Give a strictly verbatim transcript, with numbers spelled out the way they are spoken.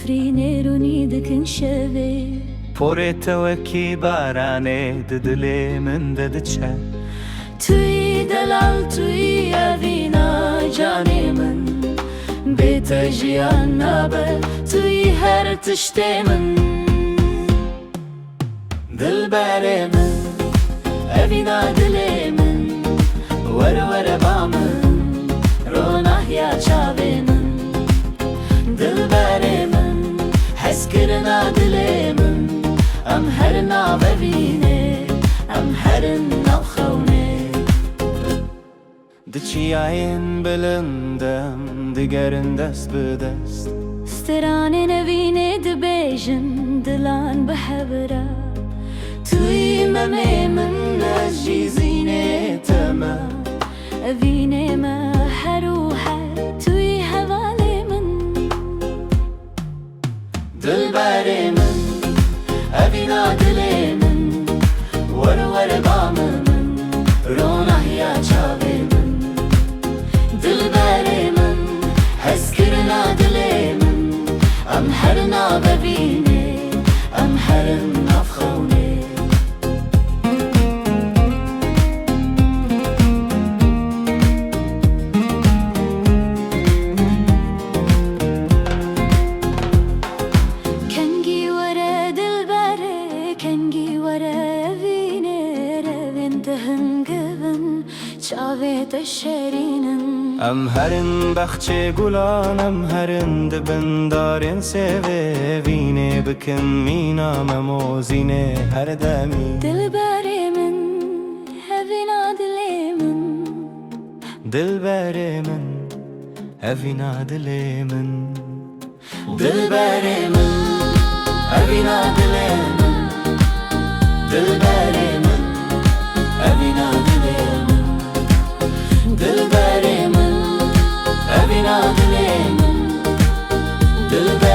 Rînê rûnî dikin şevê. Porê te wekî baranê di dilê min de diçe. Tu yî delal, tu yî evîna canê min. Bê te jiyan nabe, tu yî her tiştê min. Dilberê min, evîna dilê min, were were ba min, ronahiya çavê min. Dilberê min, hezkirina dilê min, em herin nav evînê, em herin nav xewnê. Di çiyayên bilind em digerin dest bi dest. Stranên evînê dibêjin dilan bi hev re. Tu yî memê min, ez jî zînê te me. Evînê me her û her, tu yî hevalê min. Dilberê min, evîna dilê min, were were ba min, ronahiya çavê min. Dilberê min, hezkirina dilê min, em herin nav evînê, em herin nav xewnê. Kengî were dilberê, kengî were evînê, revên te hingivin, çavê te şerînin. Em herin bexçê gulan, em herin di bin darên sêvê, evînê bikin mîna me mozînê her demî. Dilberê min, evîna dilê min. Dilberê min, evîna dilê min. Dilberê min, evîna dilê min. Dilberê min, evîna dilê min. Dilberê min, evîna dilê min. Dilberê